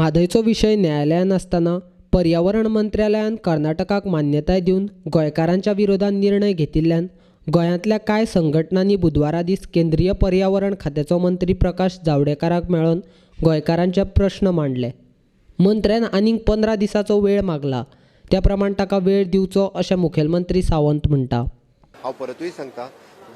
म्हादयचो विशय न्यायालयान आसतना पर्यावरण मंत्रालयान कर्नाटकाक मान्यताय दिवन गोंयकारांच्या विरोधान निर्णय घेतिल्ल्यान गोंयांतल्या कांय संघटनांनी बुधवारा दीस केंद्रीय पर्यावरण खात्याचो मंत्री प्रकाश जावडेकराक मेळून गोंयकारांचे प्रश्न मांडले. मंत्र्यान आनीक 15 दिसांचो वेळ मागला, त्या प्रमाण ताका वेळ दिवचो अशें मुखेलमंत्री सावंत म्हणटा. हांव परतूय सांगता,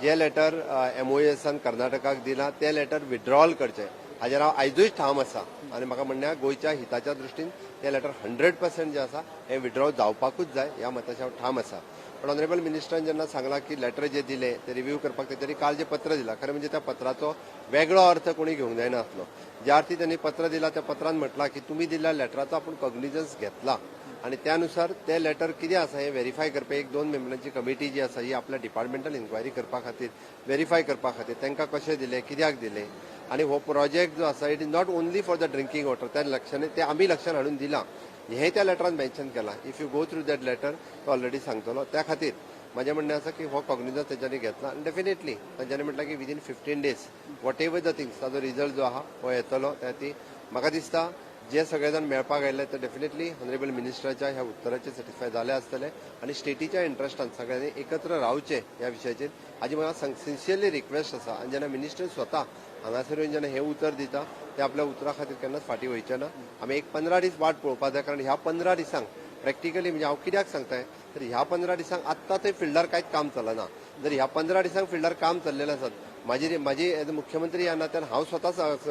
जे लेटर एमओएसान कर्नाटकाक दिलां तें लेटर विड्रॉल करचें हाजेर हांव आयजूय ठाम आसा आनी म्हाका म्हणणें गोंयच्या हिताच्या दृश्टीन तें लेटर 100% जें आसा हें विड्रॉ जावपाकूच जाय ह्या मताचेर हांव ठाम आसा. पण ऑनरेबल मिनिस्टरान जेन्ना सांगलां की लेटर जें दिलें तें रिव्यू करपाक तेंच्यांनी काल जें पत्र दिलां, खरें म्हणजे त्या पत्राचो वेगळो अर्थ कोणी घेवंक जायना आसलो. ज्या अर्थी त्यांनी पत्र दिलां त्या पत्रान म्हटलां की तुमी दिल्ल्या लेटराचो आपूण कॉग्निजन्स घेतला आनी त्यानुसार तें लेटर कितें आसा हें व्हेरीफाय करपी एक 2 मेंबरांची कमिटी जी आसा ही आपल्या डिपार्टमेंटल इन्क्वायरी करपा खातीर व्हेरीफाय करपा खातीर तांकां कशें दिलें, कित्याक दिलें आनी हो प्रोजेक्ट जो आसा it is not only for the drinking water, त्या लक्षान ते आमी लक्षान हाडून दिलां हें त्या लेटरान मेन्शन केलां. If you go through that letter तो ऑलरेडी सांगतलो. त्या खातीर म्हाजें म्हणणें आसा की हो कॉग्निजन्स तेंच्यांनी घेतला आनी डेफिनेटली तांच्यांनी म्हटलां की within 15 days whatever the things ताजो रिजल्ट जो आहा हो येतलो. त्या खातीर म्हाका दिसता जे सगळे जाण मेळपाक आयले ते डेफिनेटली ऑनरेबल मिनिस्टराच्या ह्या उत्तराचेर सॅटिस्फाय जाले आसतले आनी स्टेटीच्या इंट्रस्टान सगळ्यांनी एकत्र रावचें ह्या विशयाचेर हाजी म्हाका सिन्सियरली रिक्वेस्ट आसा. आनी जेन्ना मिनिस्टर स्वता हांगासर येवन जेन्ना हें उतर दिता ते आपल्या उतरा खातीर केन्नाच फाटीं वयचे ना. आमी एक 15 दीस वाट पळोवपाक जाय, कारण ह्या 15 दिसांक प्रॅक्टिकली म्हणजे हांव कित्याक सांगताय तर ह्या 15 दिसांक आत्तां थंय फिल्डार कांयच काम चलना. जर ह्या 15 दिसांक फिल्डार काम चल्लेलें आसत म्हाजी म्हाजी एज मुख्यमंत्री ह्या नात्यान हांव स्वता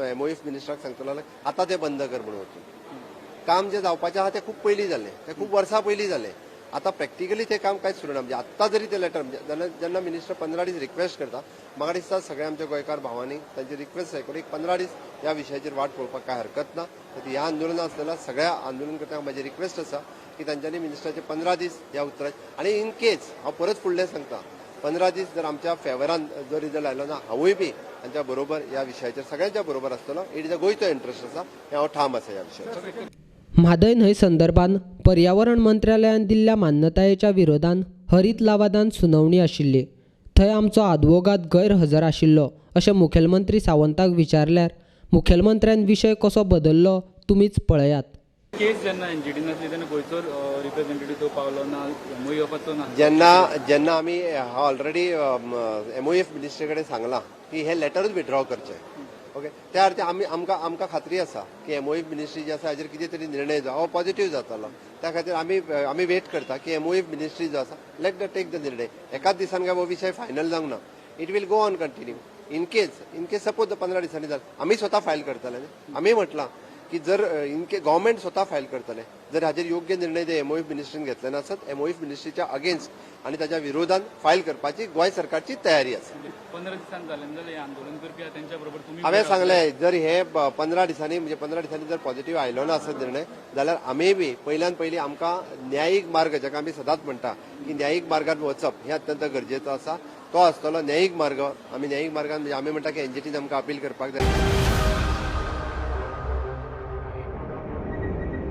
एमओएफ मिनिस्टराक सांगतलो आतां तें बंद कर म्हणून वचून. काम जें जावपाचें आहा तें खूब पयलीं जालें, तें खूब वर्सां पयलीं जालें. आतां प्रॅक्टिकली तें काम कांयच सुरू ना. म्हणजे आत्तां जरी तें लेटर म्हणजे जेन्ना मिनिस्टर 15 दीस रिक्वेस्ट करता म्हाका दिसता सगळ्या आमच्या गोंयकार भावांनी तांची रिक्वेस्ट आयकून एक 15 दीस ह्या विशयाचेर वाट पळोवपाक कांय हरकत ना. तर ह्या आंदोलनां आसतना सगळ्या आंदोलनकर्त्यांक म्हाजी रिक्वेस्ट आसा की तांच्यांनी मिनिस्टराचे 15 दीस ह्या उतराचे आनी इन केस हांव परत फुडलें सांगता 15 दीस जर आमच्या फेवरान जर रिजल्ट आयलो ना हांवूय बी तांच्या बरोबर ह्या विशयाचेर सगळ्यांच्या बरोबर आसतलो. It is a गोंयचो इंट्रस्ट आसा हें हांव ठाम आसा ह्या विशयाचेर. म्हादय न्हंय संदर्भात पर्यावरण मंत्रालयान दिल्ल्या मान्यतायेच्या विरोधान हरीत लवादान सुनावणी आशिल्ली. थंय आमचो आदवोगाद गैरहजर आशिल्लो अशें मुखेलमंत्री सावंताक विचारल्यार मुखेलमंत्र्यान विशय कसो बदल्लो तुमीच पळयात. केस जेन्ना एनजीटी नासली तेन्ना गोंयचो रिप्रेझेंटेटिव्ह तो पावलो ना एमओएफाचो ना. जेन्ना जेन्ना आमी ऑलरेडी एमओएफ मिनिस्ट्री कडेन सांगलां की हे लेटरूच विड्रॉ करचें, ओके, त्या अर्थी आमी आमकां आमकां खात्री आसा की एमओएफ मिनिस्ट्री जी आसा हाजेर कितें तरी निर्णय जो हो पॉझिटिव्ह जातलो. त्या खातीर आमी आमी वेट करता की एमओएफ मिनिस्ट्री जो आसा let the take the निर्णय. एकाच दिसान काय हो विशय फायनल जावंक ना, it will go on continue. In case suppose 15 दिसांनी जालें आमी स्वता फायल करतले. आमी म्हटलां की जर इन गव्हर्मेंट स्वता फायल करतले जर हाजेर योग्य निर्णय जे एमओएफ मिनिस्ट्रीन घेतले नासत एमओएफ मिनिस्ट्रीच्या अगेन्स्ट आनी ताच्या विरोधान फायल करपाची गोंय सरकारची तयारी आसा. 15 दिसांनी जालें जाल्यार आंदोलन करपी तांच्या बरोबर तुमी हांवें सांगलें जर हे 15 दिसांनी म्हणजे 15 दिसांनी जर पॉझिटिव्ह आयलो ना आसत निर्णय जाल्यार आमी बी पयल्यान पयलीं आमकां न्यायीक मार्ग जाका आमी सदांच म्हणटा की न्यायीक मार्गान वचप हें अत्यंत गरजेचो आसा, तो आसतलो न्यायीक मार्ग. आमी न्यायीक मार्गान म्हणजे आमी म्हणटा की एनजीटीन आमकां अपील करपाक जाय.